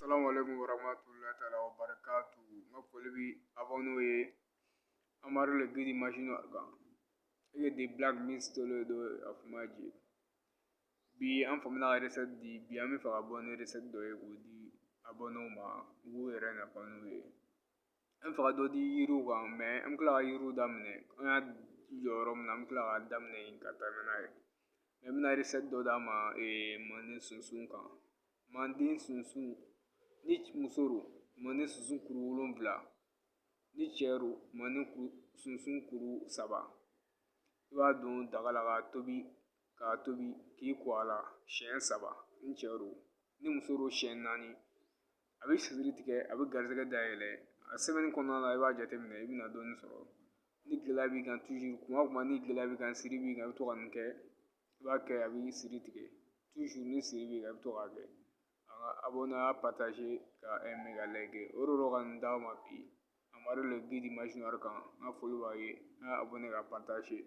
Salamu alaikum warahmatullahi taala wa barakatu. N ka foli bi abonnéw ye. Amadu le guide machine kan e de Black Mistolo do Afumaji. Bi an famana ka recette di. Bi an bɛ fɛ ka bɔ ni recette dɔ ye k'o di abonnéw ma, u k'u yɛrɛ nafa n'u ye. An bɛ fɛ ka dɔ di yiriw kan, mais an bɛ tila ka yiriw daminɛ. An y'a jɔ yɔrɔ min na, an bɛ tila k'a daminɛ yen ka tɛmɛ n'a ye. Mais n bɛna recette dɔ d'a ma manden sunsun kan. Manden sunsun, ni muso don, manden sunsun kuru 7. Ni cɛ don, manden sunsun kuru 3. I b'a don daga la k'a tobi, k'a tobi k'i ko a la siɲɛ 3 ni cɛ don. Ni muso don, siɲɛ 4. A bɛ siri tigɛ, a bɛ garisɛgɛ dayɛlɛ. A semaine kɔnɔna la, i b'a jateminɛ, i bɛna dɔɔnin sɔrɔ. Ni gɛlɛya b'i kan toujours, kuma o kuma ni gɛlɛya b'i kan, siri b'i kan, i bɛ to ka nin kɛ. I b'a kɛ, a b'i siri tigɛ toujours. Ni siri b'i kan, i bɛ to k'a kɛ. An ka abonné, a partager, ka aimer, ka liker. O de ka nin d'aw ma bi. Amadu le guide machine kan. N ka foli b'aw ye. A y'a abonné ka partager.